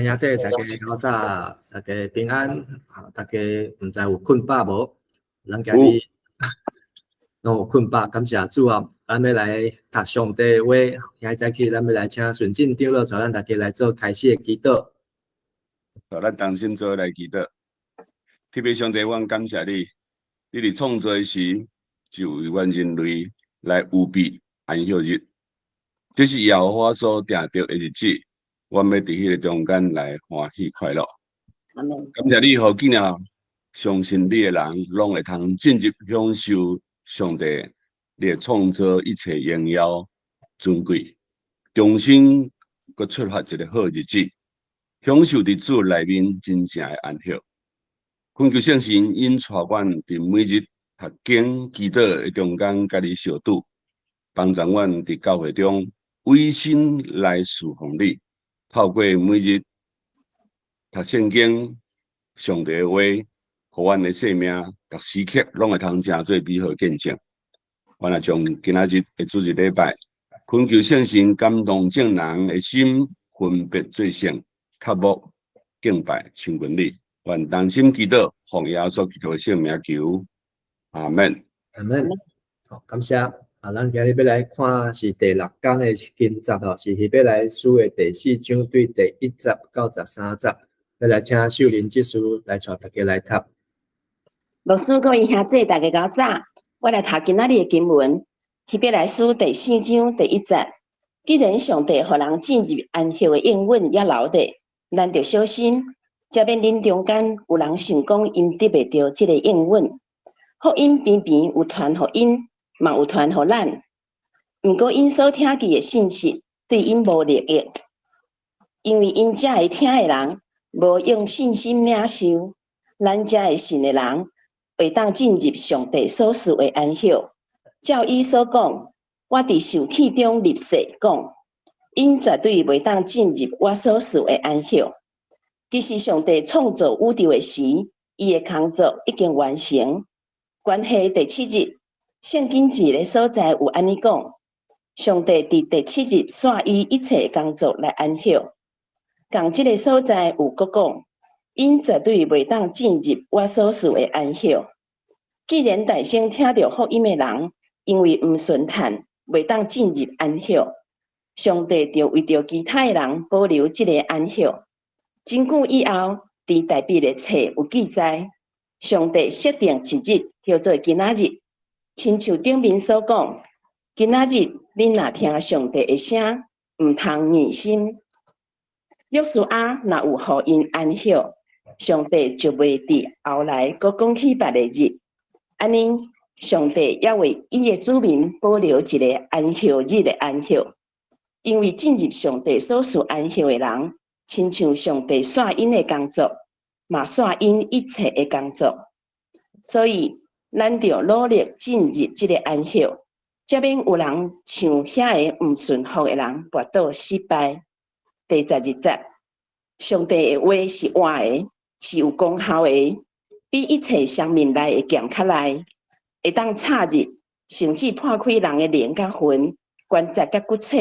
兄弟，大家好早，大家平安，啊，大家毋知有睏飽無？咱今日攏有睏飽，感謝主啊！咱欲來讀上帝的話，今仔早起咱欲來請順進長老帶咱大家來做開始的祈禱。好，咱同心做伙來祈禱。天父上帝，阮感謝你，你佇創造時就為阮人類來預備安息日，這是耶和華所定著的日子，阮欲佇彼個中間來歡喜快樂。感謝你，予囝兒相信你的人，攏會通進入享受上帝你的創造一切榮耀尊貴，重新閣出發一個好日子，享受佇主內面真正的安息。懇求聖神引帶阮佇每日讀經祈禱的中間，佮你相拄，幫助阮佇教會中委身來侍奉你，透過每日讀聖經、上帝的話，予阮的生命逐時刻攏會通成做美好見證。阮也將今仔日的主日禮拜，懇求聖神感動眾人的心，分別做聖，渴慕敬拜親近你。阮同心祈禱，奉耶穌基督的聖名求，阿門。阿門。好，感謝。啊，咱今日欲來看是第六工的經節吼，是希伯來書的第四章對第一節到13節。欲來請秀玲執事來帶大家來讀。牧師，各位兄弟，大家早早，我來讀今仔日的經文，希伯來書第四章第一節。既然上帝予人進入安息的應允猶留著，咱著小心，才免恁中間有人想講𪜶得袂著這个應允。福音平平有傳予𪜶，嘛有傳予咱。毋過𪜶所聽見的信息對𪜶無利益，因為𪜶遮个聽的人無用信心領受。咱遮个信的人會當進入上帝所賜的安息。照伊所講，我佇受氣中立誓講，𪜶絕對袂當進入我所賜的安息。其實上帝創造宇宙的時，伊的工作已經完成。關係第七日，聖經一个所在有按呢講：上帝佇第七日煞伊一切工作來安息。仝這个所在有閣講，𪜶絕對袂當進入我所賜的安息。既然代先聽著福音的人，因為毋順趁，袂當進入安息，上帝就為著其他的人保留這个安息。真久以後，佇大衛的冊有記載，上帝設定一日叫做今仔日，親像頂面所講，今仔日恁若聽上帝的聲，毋通硬心。約書亞若有予𪜶安息，上帝就袂佇後來閣講起別个日。按呢，上帝猶為伊的子民保留一个安息日的安息，因為進入上帝所賜安息的人，親像上帝煞𪜶的工作，嘛煞𪜶一切的工作。所以，咱著努力進入這个安息，才免有人像遐个毋順服的人跋倒失敗。第12節，上帝的話是活的，是有功效的，比一切雙面利的劍較利，會當插入，甚至破開人的靈佮魂、關節佮骨刺，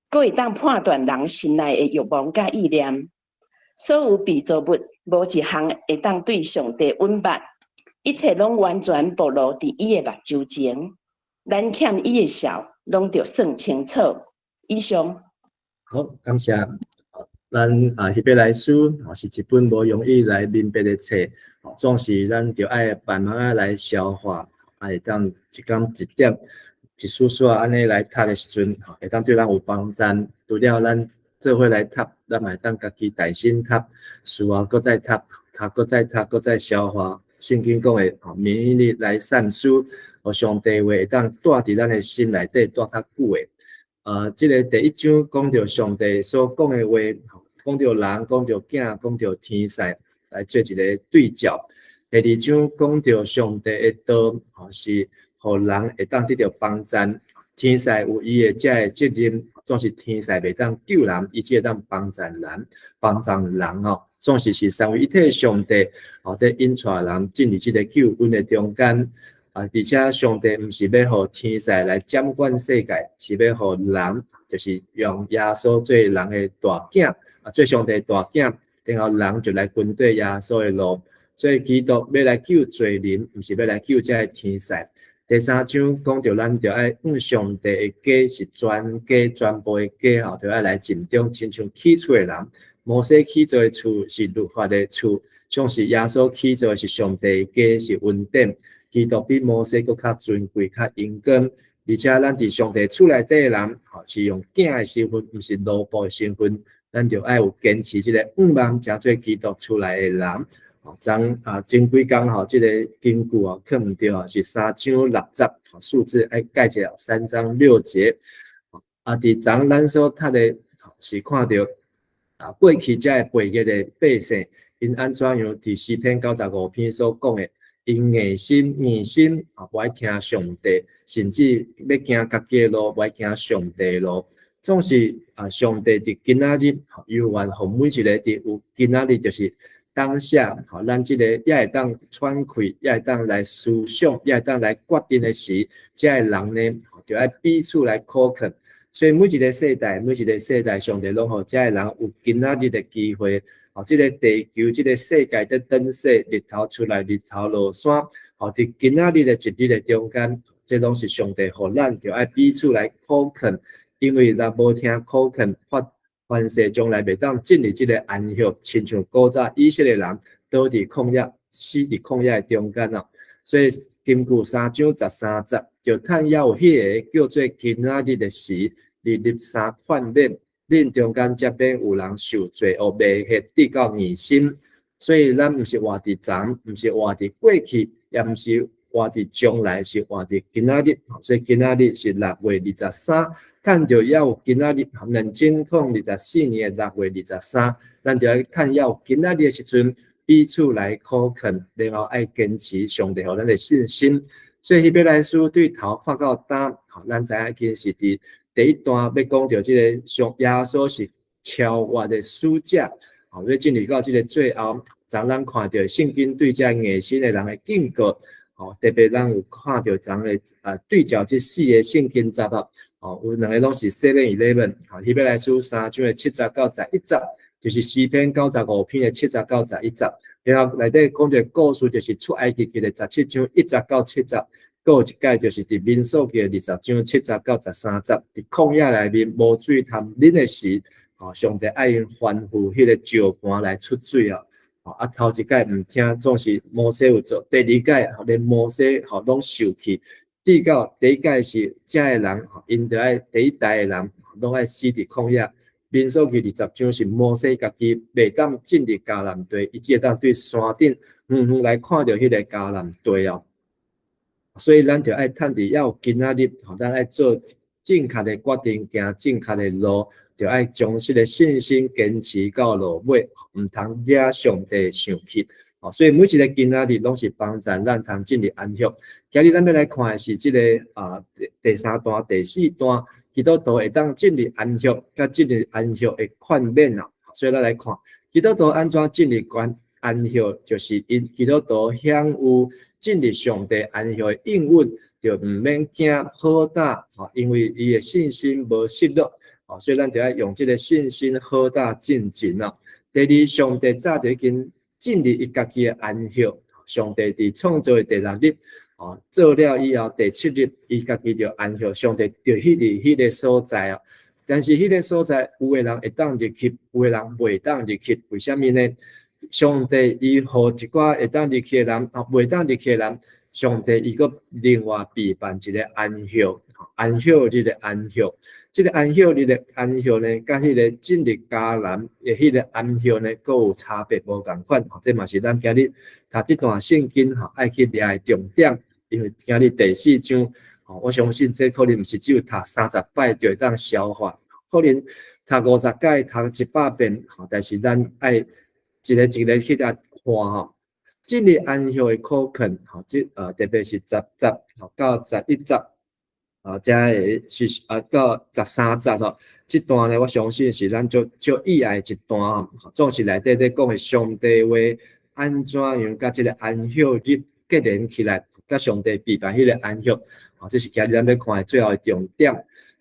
閣會當判斷人心內的欲望佮意念。所有被造物，無一項會當對上帝隱瞞，一切攏完全暴露佇伊的目睭前。咱欠伊的數，攏著算清楚。以上。好，感謝。咱啊，希伯來書吼是一本無容易來明白的冊，總是咱著愛慢慢仔來消化，啊，會當一工一點一絲絲按呢來讀的時陣，吼，會當對咱有幫助。除了咱做伙來讀，咱嘛會當家己大聲讀，事後閣再讀，讀閣再讀，閣再消化。聖經講的吼，每日來散思，予上帝話會當蹛佇咱的心內底蹛較久的。這个第一章講著上帝所講的話，講著人，講著囝，講著天使，來做一个對照。第二章講著上帝的道，吼，是予人會當得著幫助。天使有伊的這个責任，總是天使袂當救人，伊只會當幫助人，幫助人吼。總是是三位一體上帝，吼，佇引帶人進入這个救恩的中間。啊！而且上帝毋是欲予天使來掌管世界，是欲予人，就是用耶穌做人的大囝，啊，做上帝大囝，然後人就來跟綴耶穌的路。所以基督欲來救罪人，毋是欲來救這个天使。第三章講著咱著愛向上帝的家是全家全部的家吼，著愛來盡忠，親像起厝的人。摩西起造的厝是律法的厝，像是耶穌起造的是上帝的家是恩典。基督比摩西閣較尊貴、較榮光。而且咱佇上帝厝內底的人，吼是用囝的身份，毋是奴僕的身份。咱著愛有堅持這个向望，成做基督厝內的人。吼，昨啊前幾工吼，這个根據哦，看毋著哦，是三章六節，數字愛蓋一下三章六節。啊，佇昨咱所讀的，是看著啊過去這个背逆的百姓，𪜶按怎樣佇詩篇95篇所講的，𪜶硬心硬心啊，無愛聽上帝，甚至欲行家己的路，無愛行上帝的路。總是啊，上帝佇今仔日猶原予每一个佇有今仔日就是當下，吼，咱這個也會當喘氣，也會當來思想，也會當來決定的時，這个人呢，著愛彼此來苦勸。所以每一个世代，每一个世代，上帝攏予這个人有今仔日的機會。吼，這个地球，這个世界佇轉世，日頭出來，日頭落山。吼，佇今仔日的一日的中間，這攏是上帝予咱，著愛彼此來苦勸。因為若無聽苦勸，發凡世將來袂當進入這个安息，親像古早以色列人倒佇曠野，死佇曠野的中間啊。所以根據3章13節，就趁猶有彼个叫做今仔日的時，日日三勸勉，恁中間才免有人受罪惡迷惑，致到硬心。所以咱毋是活佇昨，毋是活佇過去，也毋是活佇將來，是活佇今仔日。所以今仔日是6月23，趁著猶有今仔日2024年6月23，咱就愛趁猶有今仔日的時陣，彼此來苦勸，然後愛堅持上帝予咱的信心。所以希伯來書對頭看到今，咱知影已經是佇第一段欲講著這个上耶穌是超越的使者，吼，欲進入到這个最後，昨咱看著聖經對這硬心的人的警告，吼，特別咱有看著昨的啊對照這四个聖經節啊，吼，有兩个攏是 7-Eleven，吼，希伯來書3章的7節到11節，就是詩篇95篇的7節到11節，然後內底講著故事就是出埃及記的17章1節到7節。閣有一擺就是佇民數記20章7節到13節，佇曠野內面無水通啉的時，吼，上帝愛𪜶吩咐彼個石盤來出水啊！吼，啊頭一擺毋聽，總是摩西有做；第二擺，吼，連摩西吼攏受氣。直到第一擺是遮个人，吼，𪜶著愛第一代的人攏愛死佇曠野。民數記20章是摩西家己袂當進入迦南地，伊只會當對山頂遠遠來看著彼个迦南地哦。所以咱著愛趁佇猶有今仔日，吼，咱愛做正確的決定，行正確的路，著愛將這个信心堅持到落尾，毋通惹上帝生氣。吼，所以每一个今仔日攏是幫助咱通進入安息。今日咱欲來看的是這个啊第三段、第四段，基督徒會當進入安息，佮進入安息的勸勉啊。所以咱來看，基督徒按怎進入關安息，就是𪜶基督徒享有進入上帝安息的應允，就毋免驚好膽，吼，因為伊的信心無失落，吼，所以咱就愛用這个信心好膽進前啊。第二，上帝早就已經進入伊家己的安息，上帝佇創造的第六日，吼，做了以後第七日，伊家己就安息，上帝就彼佇彼个所在啊。但是彼个所在有的人會當入去，有的人袂當入去，為啥物呢？上帝伊予一寡會當入去的人，啊，袂當入去的人，上帝伊閣另外備辦一个安息，安息日的安息。這个安息日的安息呢，佮彼个進入迦南的彼个安息呢，閣有差別無仝款。這嘛是咱今日讀這段聖經吼，愛去掠的重點。因為今日第四章，吼，我相信這可能毋是只有讀30擺就會當消化，可能讀50擺、讀100遍，吼，但是咱愛一个一个去共看吼。進入安息的苦勸，吼，這特別是10節吼到11節，啊，這个是啊到13節吼，這段呢，我相信是咱足足意愛的一段吼，總是內底咧講的上帝話按怎樣佮這个安息日結連起來，佮上帝備辦彼个安息，吼，這是今日咱欲看的最後的重點。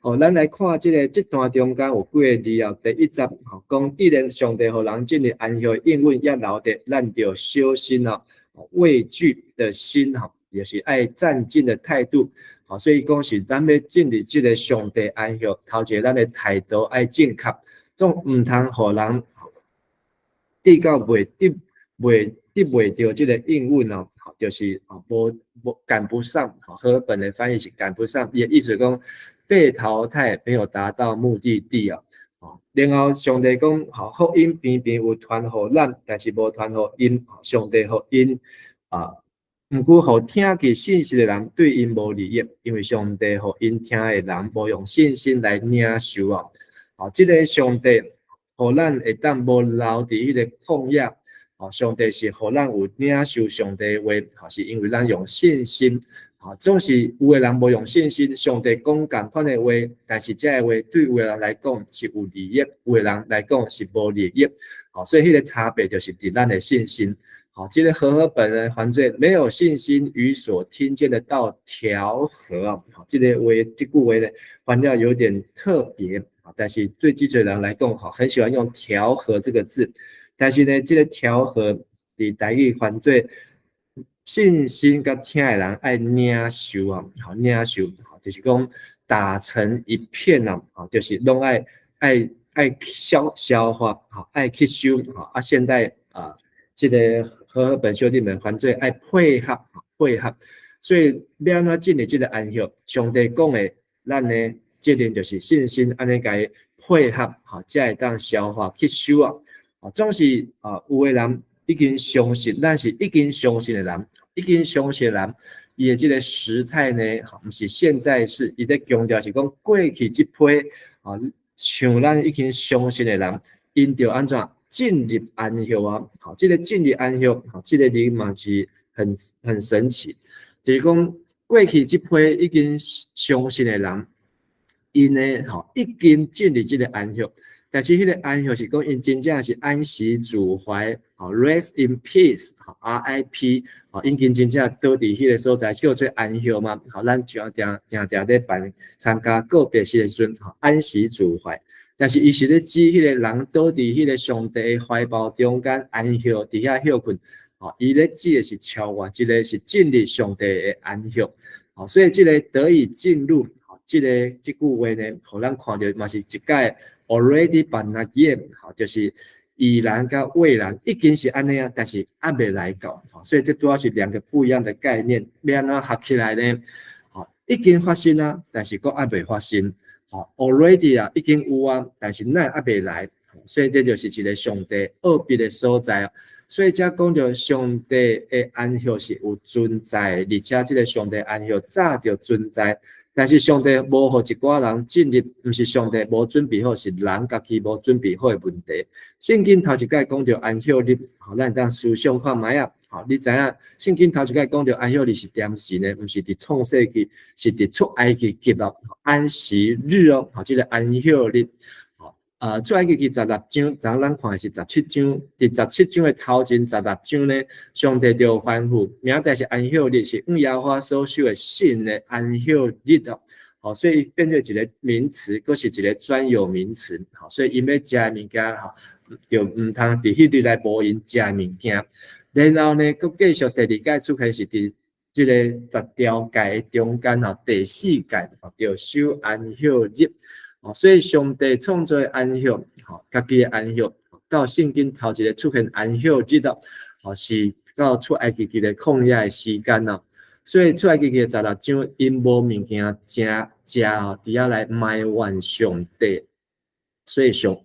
吼，咱來看這个這段中間有幾个字啊。第一節吼，講既然上帝予人進入安息應允猶留著，咱著小心哦，畏懼的心吼，就是愛戰兢的態度。吼，所以講是咱欲進入這个上帝安息，頭一个咱的態度愛正確，總毋通予人得到袂得袂得袂著這个應允哦，就是啊無無趕不上。和合本的翻譯是趕不上，伊的意思講被淘汰，沒有達到目的地啊！然後上帝講，吼，福音平平有傳予咱，但是無傳予𪜶。上帝予𪜶啊，毋過予聽見信息的人對𪜶無利益，因為上帝予𪜶聽的人無用信心來領受啊！吼，這个上帝予咱會當無留佇彼个曠野，吼，上帝是予咱有領受上帝的話，吼，是因為咱用信心。啊，總是有的人無用信心，上帝講仝款的話，但是這个話對有的人來講是有利益，有的人來講是無利益。好，所以彼个差別就是佇咱的信心。好，這个和合本呢，翻做沒有信心與所聽見的道調和。好，這个話這句話呢，翻了有點特別啊，但是對這濟人來講，吼，很喜歡用調和這個字。但是呢，這个調和佇台語翻做信心佮聽的人愛領受啊，好領受，就是講打成一片啊，就是攏愛愛愛消消化，吼，愛吸收，吼啊！現在啊，這个和合本修訂本翻做愛配合，配合，所以欲按怎進入這个安息，上帝講的，咱的責任就是信心，按呢共伊配合，吼，才會當消化吸收啊！啊，總是啊，有的人已經相信，咱是已經相信的人。已經相信的人，伊的這个時態呢，毋是現在式，伊咧強調是講過去這批，啊，像咱已經相信的人，𪜶著按怎進入安息啊？吼，這个進入安息，吼，這个字嘛是很神奇，就是講過去這批已經相信的人，𪜶呢，吼，已經進入這个安息，但是彼个安息是講𪜶真正是安息主懷，吼，rest in peace，吼，R.I.P，吼，已經真正倒佇彼个所在叫做安息嘛，吼，咱常定定定咧辦參加告別式的時陣，吼，安息主懷，但是伊是咧指彼个人倒佇彼个上帝的懷抱中間安息，佇遐歇睏，吼，伊咧指的是超越，這个是進入上帝的安息，吼，所以這个得以進入，吼，這个這句話呢，予咱看著嘛是一擺 already but not yet，吼，就是已然佮未然已經是按呢啊，但是猶未來到，所以這拄仔是兩個不一樣的概念，欲按怎合起來呢？吼，已經發生啊，但是閣猶未發生，吼，already 啊，已經有啊，但是咱猶未來，所以這就是一个上帝奧秘的所在啊。所以才講著上帝的安息是有存在，而且這个上帝安息早就存在。但是上帝無予一寡人進入，毋是上帝無準備好，是人家己無準備好的問題。聖經頭一擺講著安息日，吼，咱會當思想看覓啊？吼，你知影聖經頭一擺講著安息日是踮時呢？毋是佇創世記，是佇出埃及記哦，安息日哦，吼，這个安息日。吼，啊，出埃及記十六章，昨咱看的是十七章，佇十七章的頭前十六章呢，上帝就吩咐，明仔載是安息日，是向耶和華所守的新的安息日哦。吼，所以變做一个名詞，閣是一个專有名詞。吼，所以𪜶欲食的物件，吼，就毋通佇彼日來無閒食的物件。然後呢，閣繼續第二擺出現是佇這个十條誡的中間吼，第四誡吼，著守安息日。哦，所以上帝創造的安息，吼，家己的安息，到聖經頭一个出現安息日哦，吼，是到出埃及記的曠野的時間哦。所以出埃及記十六章，𪜶無物件食食吼，佇遐來埋怨上帝。所以上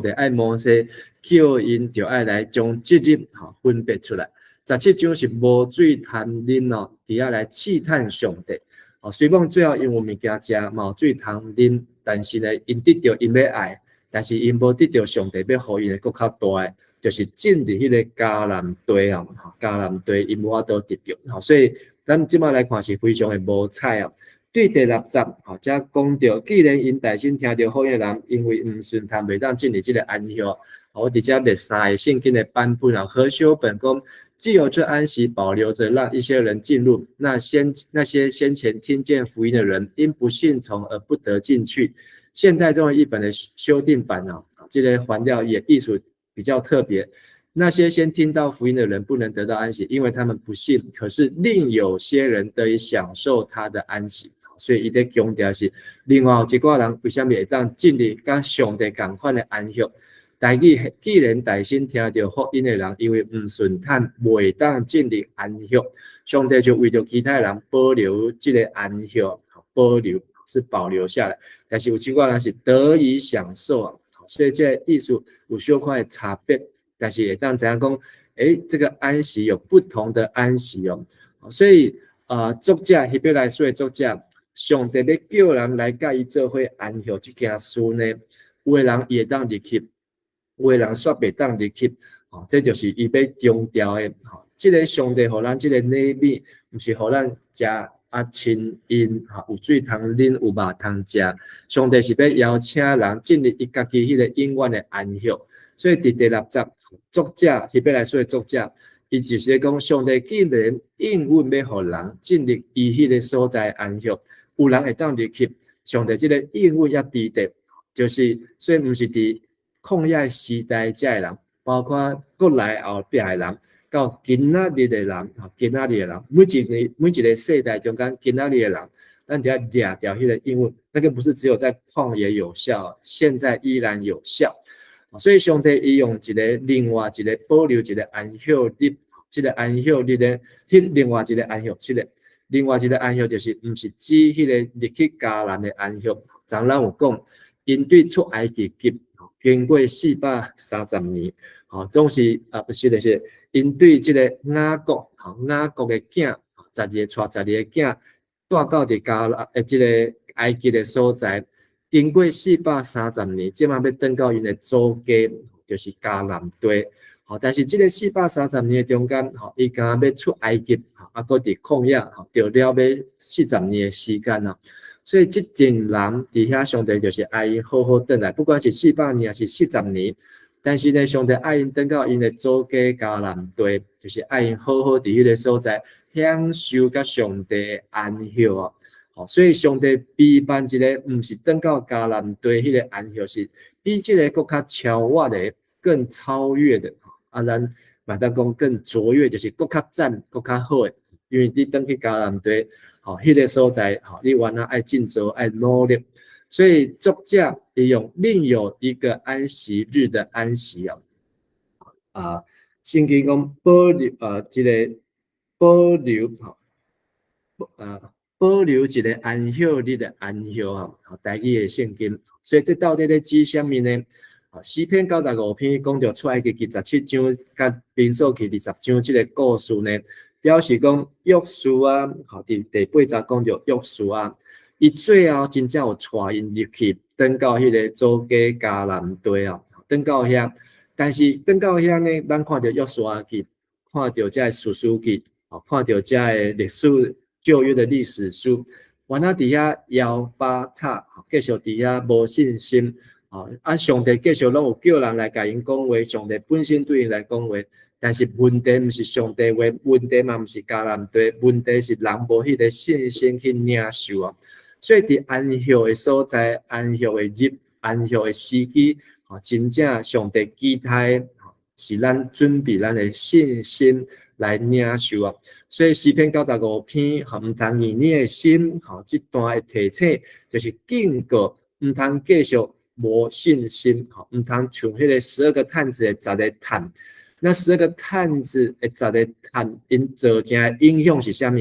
帝愛摩西叫𪜶著愛來將這日吼分別出來。十七章是無水通啉哦，佇遐來試探上帝。哦，雖講最後𪜶有物件食，嘛有水通啉，但是呢，𪜶得著𪜶欲愛，但是𪜶無得著上帝欲予𪜶的閣較大的，就是進入彼个迦南地哦，迦南地𪜶無法度得著。吼，所以咱這擺來看是非常的無彩哦。對第六節，吼，才講著，既然𪜶大先聽著福音的人，因為毋順趁袂當進入這個安息。我佇遮列三个聖經的版本啊，和修本講，既有這安息保留著，讓一些人進入，那些先前聽見福音的人，因不順從而不得進去。現代中文譯本的修訂版啊，這個翻了也意思比較特別。那些先聽到福音的人不能得到安息，因為他們不信。可是另有些人得以享受他的安息。所以伊咧強調是，另外有一寡人為啥物會當進入佮上帝仝款的安息？但是既然大先聽著福音的人，因為毋順趁，袂當進入安息，上帝就為著其他人保留這个安息，保留是保留下來。但是有一寡人是得以享受啊，所以這个意思有小可的差別。但是會當知影講，這個安息有不同的安息哦。所以啊，作者希伯來書的作者，上帝欲叫人來佮伊做伙安息這件事呢，有的人伊會當入去，有的人煞袂當入去，吼，這就是伊欲強調的，吼，這个上帝予咱這个禮物，毋是予咱食啊清閒，吼，有水通啉，有肉通食。上帝是欲邀請人進入伊家己彼个永遠的安息。所以佇第六節，作者希伯來書的作者，伊就是講，上帝既然應允欲予人進入伊彼个所在安息，有人會當入去，上帝這个應允猶佇咧，就是所以毋是佇曠野時代遮的人，包括過來後壁的人，到今仔日的人，吼，今仔日的人，每一个每一个世代中間，今仔日的人，咱就愛掠著彼个應允，那個不是只有在曠野有效，現在依然有效。所以上帝伊用一个另外一个保留一个安息日，這个安息日咧，彼另外一个安息，這个另外一个安息就是毋是指彼个入去迦南的安息。昨咱有講，𪜶對出埃及記經過430年，吼，總是啊，不是就是，𪜶對這个雅各，吼，雅各的囝，十二个帶十二个囝，帶到佇迦南的這个埃及的所在。經過四百三十年，這馬欲轉到𪜶的祖家，就是迦南地。吼，但是這个四百三十年的中間，吼，伊敢欲出埃及，吼，啊，閣佇曠野，吼，著了欲40年的時間啊。所以這陣人佇遐，上帝就是愛𪜶好好轉來，不管是400年抑是四十年，但是呢，上帝愛𪜶轉到𪜶的祖家迦南地，就是愛𪜶好好佇彼个所在享受佮上帝的安息哦。吼，所以上帝備辦一个，毋是轉到迦南地彼个安息，是比這个閣較超越的、更超越的。啊，咱嘛當講更卓越，就是閣較讚、閣較好的。因為你轉去迦南地，吼，彼个所在，吼，你原來愛振作、愛努力。所以作者伊用另有一個安息日的安息哦。啊，聖經講保留，這个保留，吼，保留一个安息日的安息啊，吼，台語的聖經，所以這到底咧指啥物呢？啊，詩篇95篇講著出埃及記十七章，佮民數記20章這个故事呢，表示講約書亞，吼，佇第八節講著約書亞，伊最後真正有帶𪜶入去，轉到彼个祖家迦南地啊，轉到遐，但是轉到遐呢，咱看著約書亞記，看著這个士師記，吼，看著這个歷史。舊約的歷史書，原來佇遐搖擺吵，繼續佇遐無信心，啊，上帝繼續攏有叫人來共𪜶講話，上帝本身對𪜶來講話，但是問題毋是上帝話，問題嘛毋是迦南地，問題是人無彼个信心去領受啊。所以佇安息的所在，安息的日，安息的時機，吼，真正上帝期待，是咱準備咱的信心來領受啊。所以詩篇九十五篇，吼，毋通硬你的心，吼，這段的提醒就是警告，毋通繼續無信心，吼，毋通像彼个十二個探子的十個探，那十二個探子的十个探，𪜶造成的影響是啥物？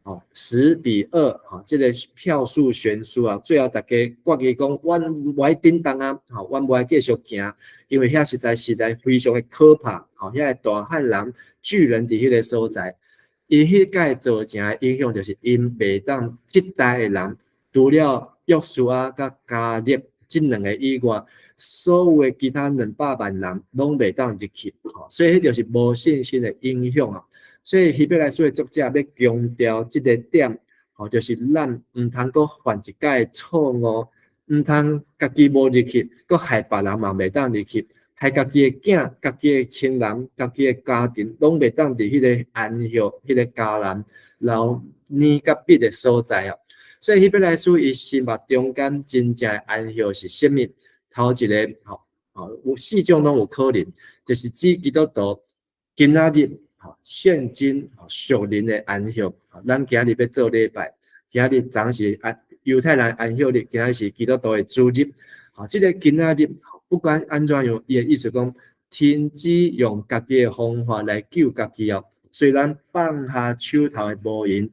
吼，10比2，吼，這個票數懸殊啊，最後大家決議講，阮無愛振動啊，吼，阮無愛繼續行，因為遐實在實在非常的可怕，吼，遐个大漢人巨人佇彼个所在，伊彼擺造成的影響就是𪜶袂當這代的人，除了約書亞佮迦勒這兩个以外，所有的其他200萬人攏袂當入去，吼，所以彼就是無信心的影響啊。所以希伯來書的作者欲強調這个點，吼，就是咱毋通閣犯一擺錯誤，毋通家己無入去，閣害別人嘛袂當入去，害家己的囝、家己的親人、家己的家庭，攏袂當佇彼个安息、彼个迦南流奶佮蜜的所在啊。所以希伯來書伊心目中間真正的安息是啥物？頭一个吼，吼有四種攏有可能，就是指基督徒今仔日吼現今吼屬靈的安息。咱今日欲做禮拜，今日昨是安猶太人安息日，今日是基督徒的主日。吼，這个今仔日不管按怎樣，伊的意思講，停止用家己的方法來救家己哦。所以咱放下手頭的無閒，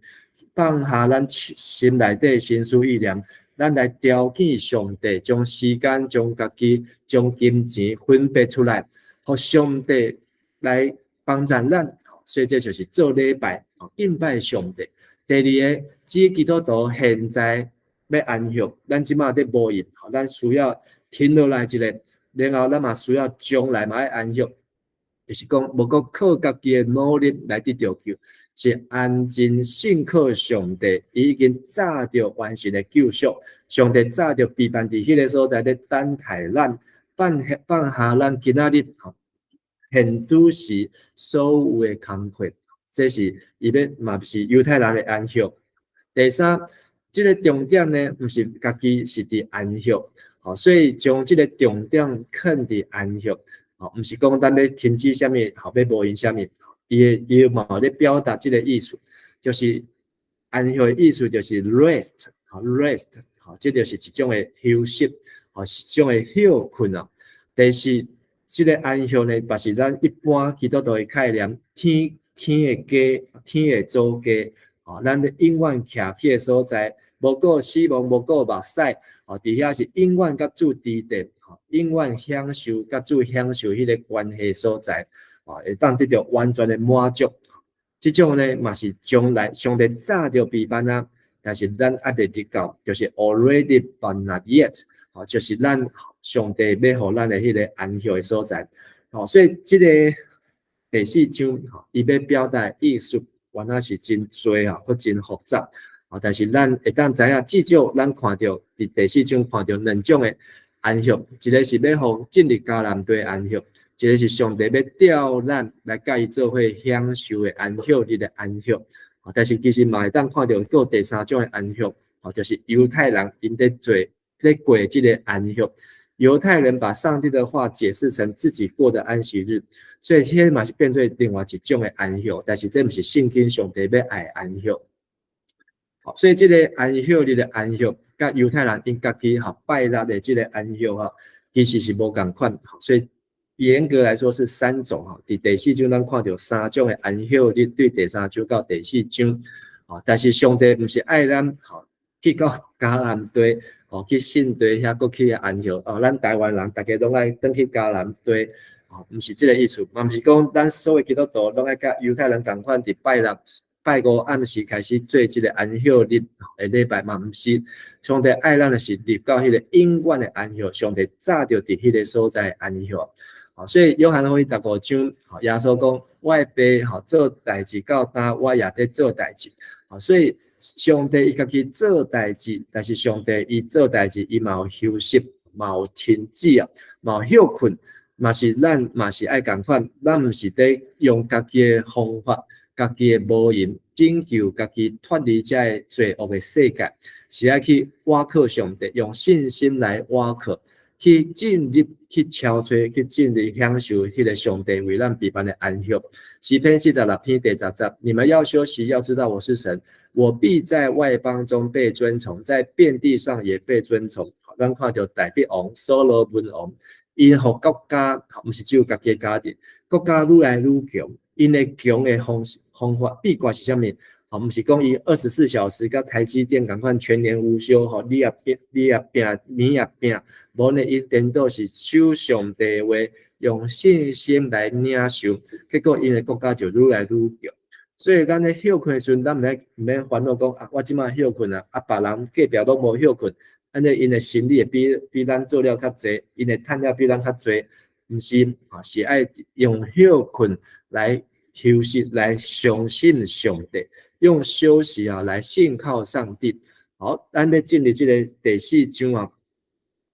放下咱心內底心思意念，咱來調遣上帝，將時間、將家己、將金錢分別出來，予上帝來幫助咱。所以這就是做禮拜，敬拜上帝。第二个，指基督徒現在欲安息，咱這馬佇無閒，咱需要停落來一下，然後咱嘛需要將來嘛愛安息，就是講無閣靠家己的努力來得著救，是安靜信靠上帝，伊已經早就完成的救贖。上帝早就備辦佇彼个所在咧等待咱，放下咱今仔日吼現拄時所有的工課，這是伊欲嘛是猶太人的安息。第三，這个重點呢，毋是家己是佇安息，吼，所以將這个重點囥佇安息，吼，毋是講咱欲停止啥物，吼，欲無閒啥物，伊的伊嘛有咧表達這个意思，就是安息的意思就是 rest，吼 rest，吼，這就是一種的休息，吼，一種的歇睏啊。第四，這个安息呢，嘛是咱一般基督徒的概念，天天的家，天的祖家，吼，咱永遠徛起的所在，無顧死亡，無顧目屎，吼，佇遐是永遠佮主佇佇，吼，永遠享受佮主享受彼个關係所在，吼，會當得著完全的滿足。這種呢，嘛是將來上帝早就備辦啊，但是咱猶未得到，就是 already but not yet，吼，就是咱上帝欲予咱的彼个安息的所在。吼，所以這个第四章，吼，伊欲表達的意思，原來是真濟吼，閣真複雜。吼，但是咱會當知影，至少咱看著佇第四章看著兩種的安息，一个是欲予進入迦南地安息，一个是上帝欲調咱來佮伊做伙享受的安息日的安息。吼，但是其實嘛會當看著閣第三種的安息，吼，就是猶太人𪜶佇做佇過這个安息。猶太人把上帝的話解釋成自己過的安息日，所以這嘛是變做另外一種的安息，但是這毋是聖經上帝欲愛的安息。所以這个安息日的安息，佮猶太人𪜶家己吼拜六的這个安息吼，其實是無仝款。所以嚴格來說是三種吼。佇第四章咱看著三種的安息日，對第三章到第四章，吼，但是上帝毋是愛咱吼去到迦南地，吼去信地遐閣去安息。哦，咱台灣人逐家攏愛轉去迦南地，吼，毋是這个意思，嘛毋是講咱所有基督徒攏愛佮猶太人仝款，佇拜六、拜五暗時開始做這个安息日的禮拜，嘛毋是。上帝愛咱的是入到彼个永遠的安息，上帝早就佇彼个所在安息。吼，所以約翰福音15章，耶穌講：我的爸吼做代誌到今，我也佇做代誌。吼，所以上帝伊家己做代誌，但是上帝伊做代誌，伊嘛有休息，嘛有停止啊，嘛有歇睏，嘛是咱嘛是愛仝款，咱毋是佇用家己的方法、家己的無閒拯救家己脫離這个罪惡的世界，是愛去倚靠上帝，用信心來倚靠，去進入、去敲揣、去進入享受彼个上帝為咱備辦的安息。詩篇46篇第10節：你們要休息，要知道我是神，我必在外邦中被尊崇，在遍地上也被尊崇。咱看著大衛王、所羅門王，𪜶予國家，毋是只有家己的家庭，國家愈來愈強。𪜶的強的方法秘訣是啥物？吼，毋是講伊24小時佮台積電仝款全年無休，吼，你也拼，你也拼，你也拼，無呢，𪜶顛倒是守上帝話，用信心來領受，結果𪜶的國家就愈來愈強。所以咱咧歇睏的時陣，咱毋免煩惱講啊，我這馬歇睏啊，啊，別人隔壁攏無歇睏，按呢𪜶的生理會比咱做了較濟，𪜶會趁了比咱較濟，毋是，啊，是愛用歇睏來休息，來相信上帝，用休息啊來信靠上帝。好，咱欲進入這个第四章啊，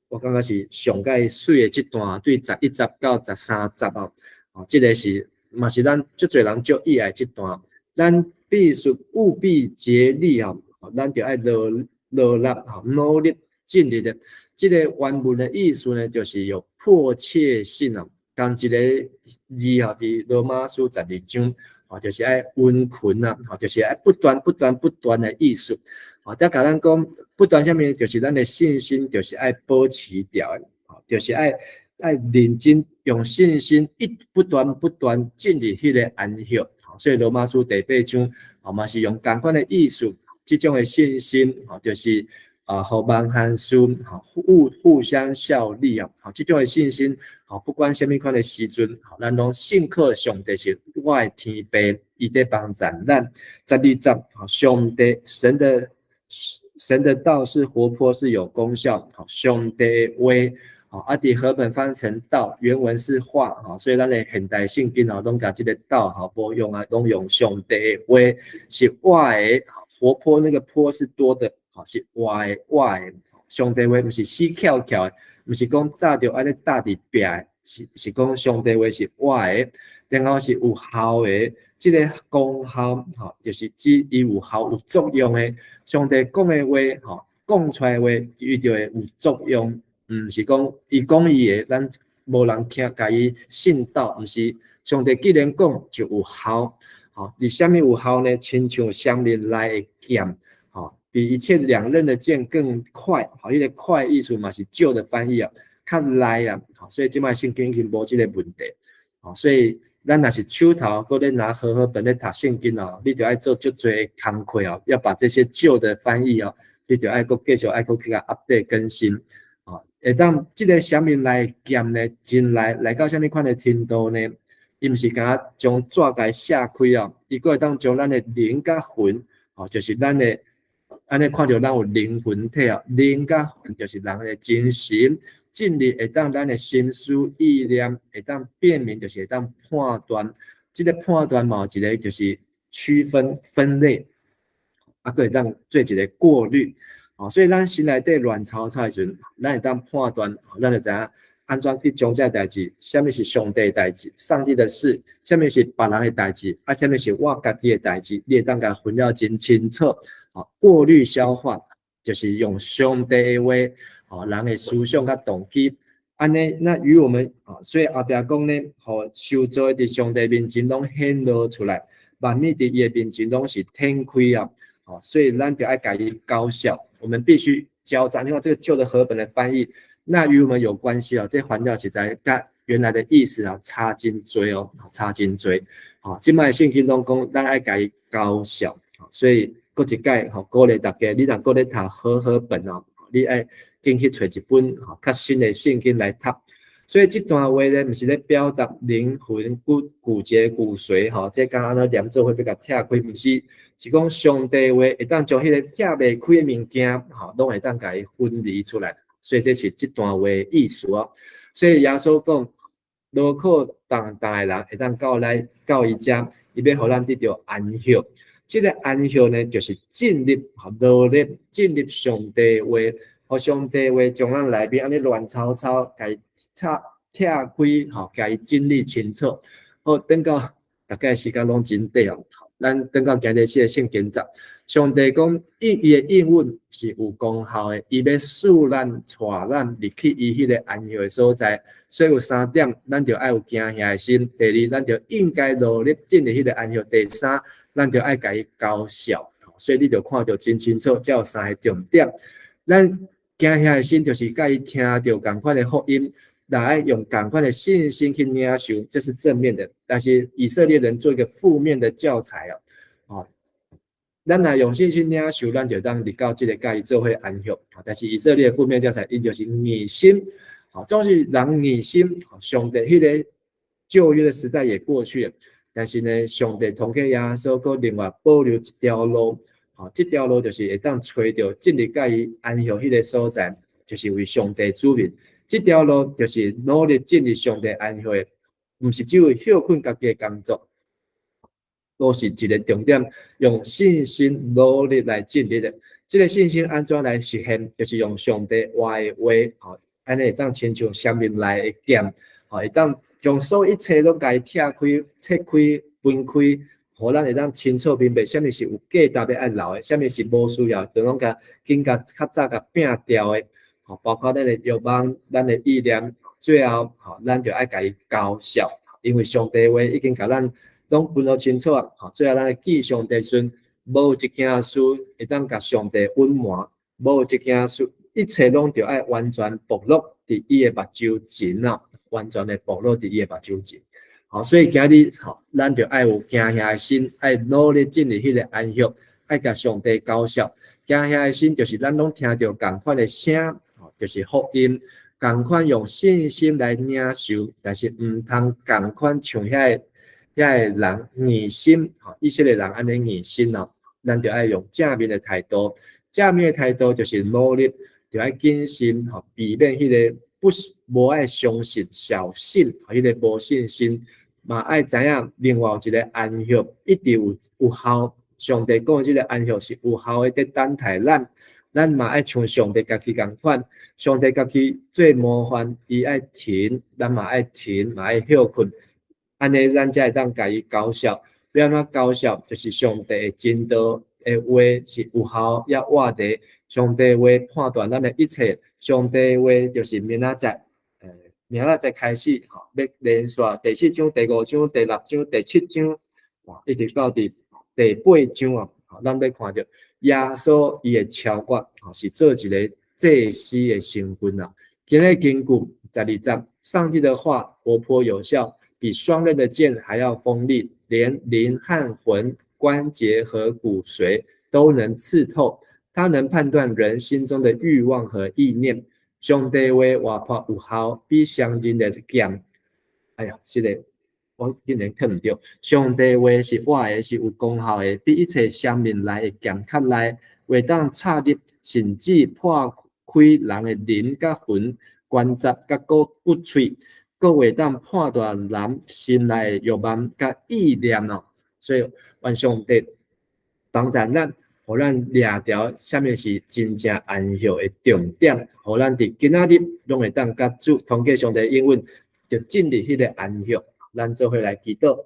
我感覺是上蓋媠的這段，對11節到13節啊，哦，這个是嘛是咱足濟人足意愛這段，咱必須務必竭力啊，咱著愛努努力吼，努力盡力的。這个原文的意思呢，就是有迫切性啊，仝一个字吼，佇羅馬書12章，吼，就是愛殷勤啊，吼，就是愛不斷、不斷、不斷的意思。吼，才共咱講不斷啥物，就是咱的信心，就是愛保持牢的，吼，就是愛愛認真用信心一不斷不斷進入彼个安息。所以羅馬書第八章，吼嘛是用仝款的意思，這種的信心，吼，就是啊，予萬項事，吼互互相效力啊，吼，這種的信心，吼，不管啥物款的時陣，吼，咱攏信靠上帝是我的天父，伊佇幫助咱。12節，吼，上帝神的神的道是活潑，是有功效，吼，上帝的話，吼，啊，佇和本翻成道，原文是話，吼，所以咱的現代聖經吼，攏共這个道，吼，無用啊，攏用上帝的話是活的，活潑那個潑是多的。吼，是活的活的，上帝話毋是死翹翹的，毋是講早就按呢搭佇壁的，是是講上帝話是活的，然後是有效的，這个功效吼，就是指伊有效有作用的。上帝講的話吼，講出來的話，伊就會有作用，毋是講伊講伊的，咱無人聽，共伊信道，毋是上帝既然講就有效，吼，佇啥物有效呢？親像雙刃來的劍。比一切兩刃的劍更快，吼，彼个快意思嘛是舊的翻譯啊，較利啊，吼，所以這擺聖經已經無這个問題，吼，所以咱若是手頭閣咧拿和合本咧讀聖經哦，你著愛做足濟工課哦，要把這些舊的翻譯哦，你著愛閣繼續愛閣去共 update 更新，哦，會當這个雙刃來的劍呢，真利來到啥物款的程度呢？伊毋是干焦將紙共卸開哦，伊閣會當將咱的靈佮魂，哦，就是咱的。按呢看著咱有靈魂體哦，靈佮魂就是人的精神，進入會當咱的心思意念，會當辨明，就是會當判斷。這个判斷嘛，有一个就是區分分類，啊，閣會當做一个過濾。哦，所以咱心內底亂糟糟的時陣，咱會當判斷，咱就知影按怎去將這代誌，啥物是上帝的代誌，上帝的事，啥物是別人的代誌，啊，啥物是我家己的代誌，你會當共分了真清楚。哦，過濾消化，就是用上帝的話，哦，人的思想佮動機，按呢，那與我們，哦，所以後壁講呢，予受造的佇上帝面前攏顯露出來，萬物佇伊的面前攏是展開啊，哦，所以咱就愛共伊交涉，我們必須交戰。因為這个舊的和本的翻譯，那與我們有關係哦，這翻了實在佮原來的意思啊差真濟哦，差真濟。哦，這擺聖經攏講，咱愛共伊交涉，所以。閣一擺吼，鼓勵大家，你若閣咧讀和合本哦，你愛緊去揣一本吼較新的聖經來讀。所以這段話咧，毋是咧表達靈魂骨骨節骨髓吼，這敢按怎連做伙欲共拆開，毋是，是講上帝話會當將彼个拆袂開的物件吼，攏會當共伊分離出來。所以這是這段話的意思哦。所以耶穌講，勞苦重擔的人會當到來到伊遮，伊欲予咱得著安息。這个安息呢，就是進入努力進入上帝話，予上帝話將咱內面按呢亂糟糟，共伊拆拆開，吼，共伊整理清楚。好，等到大家時間攏真短哦，咱等到今日這个聖經節，上帝講伊伊的應允是有功效的，伊欲賜咱帶咱入去伊彼个安息的所在。所以有三點，咱著愛有驚嚇的心。第二，咱著應該努力進入彼個安息。第三，咱著愛共伊交涉。所以你著看著真清楚，這有三个重點。咱驚嚇的心就是共伊聽著仝款的福音，來用仝款的信心去領受，這是正面的。但是以色列人做一個負面的教材哦，哦，咱若用信心領受，咱就當入到這个共伊做伙安息。但是以色列負面教材，𪜶就是硬心，哦，總是人硬心。上帝彼个舊約的時代也過去了，但是呢，上帝通過耶穌閣另外保留一條路，哦，這條路就是會當揣著進入共伊安息彼个所在，就是為上帝子民。這條路就是努力進入上帝安息的，毋是只有歇睏家己的工作。都是一个重點，用信心努力來進入的。這个信心按怎來實現？就是用上帝話的話，吼，按呢會當親像雙面來的劍，吼，會當將所有一切攏共伊拆開、切開、分開，予咱會當清楚明白，啥物是有價值的愛留的，啥物是無需要，就攏共緊共較早共摒掉的，吼，包括咱的欲望、咱的意念，最後，吼，咱就愛共伊交涉，因為上帝話已經共咱攏分予清楚啊，吼，最後咱會記上帝時陣，無一件事會當共上帝隱瞞，無一件事，一切攏著愛完全暴露佇伊的目睭前啊，完全的暴露佇伊的目睭前。好，所以今日吼，咱著愛有驚嚇的心，愛努力進入彼个安息，愛共上帝交涉。驚嚇的心就是咱攏聽著仝款的聲，吼，就是福音，仝款用信心來領受，但是毋通仝款像遐个人硬心，吼，以色列人按呢硬心哦，咱著愛用正面的態度，正面的態度就是努力，著愛謹慎，吼，避免彼个不無愛相信、小信，彼个無信心，嘛愛知影另外有一个安息一直有效，上帝講的這个安息是有效的，佇等待咱，咱嘛愛像上帝家己仝款，上帝家己做模範，伊愛停，咱嘛愛停，嘛愛歇睏。按呢，咱才會當共伊交涉。欲按怎交涉？就是上帝的真道的話是有效也活的。上帝話判斷咱的一切，上帝話就是明仔載，明仔載開始吼，欲連續第四章、第五章、第六章、第七章，哇，一直到佇第八章啊，咱欲看著耶穌伊的超越，吼，是做一个祭司的身份啊。今日根據12節，上帝的話活潑有效，比雙刃的劍還要鋒利，連靈和魂、關節和骨髓都能刺透。他能判斷人心中的慾望和意念。上帝話活潑有效，比雙刃的劍。哎呀，是的，我竟然看毋著。上帝話是活的，是有功效的，比一切雙面來的劍較利，會當插入，甚至破開人的靈佮魂、關節佮骨髓。閣會當判斷人心內的慾望佮意念哦，所以願上帝幫助咱，予咱掠著啥物是真正安息的重點，予咱佇今仔日攏會當佮主通過上帝應允，就進入彼个安息。咱做伙來祈禱，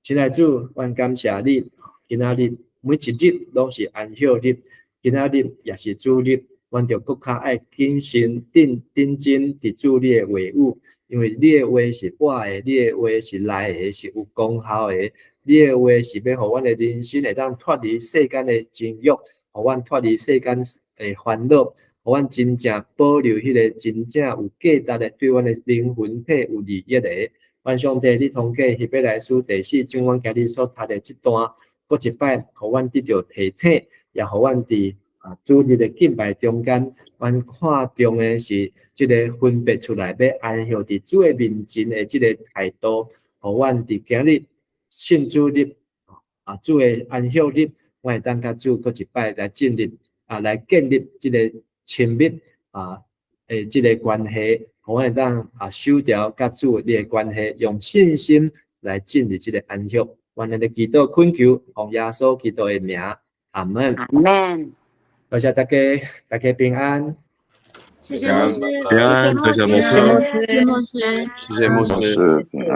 親愛主，阮感謝你，今仔日每一日攏是安息日，今仔日也是主日，阮著閣較愛謹慎、定定睛佇主你的話語。因為你的話是活的，你的話是來的，是有功效的。你的話是欲予阮的人生會當脫離世間的情慾，予阮脫離世間的煩惱，予阮真正保留彼个真正有價值的，對阮的靈魂體有利益的。願上帝，你通過希伯來書第四章，阮今日所讀的這段，閣一擺，予阮得著提醒，也予阮佇主日的敬拜中間，阮看重的是這个分別出來，欲安息佇主的面前的這个態度，予阮佇今日信主日，主的安息日，阮會當佮主閣一擺來進入，來建立這个親密的這个關係，予阮會當守牢佮主你的關係，用信心來進入這个安息。阮按呢祈禱懇求，奉耶穌基督的名，阿門。阿門。多謝大家，大家平安。謝謝牧師，平安，謝謝牧師，謝謝牧師，謝謝牧師。平安。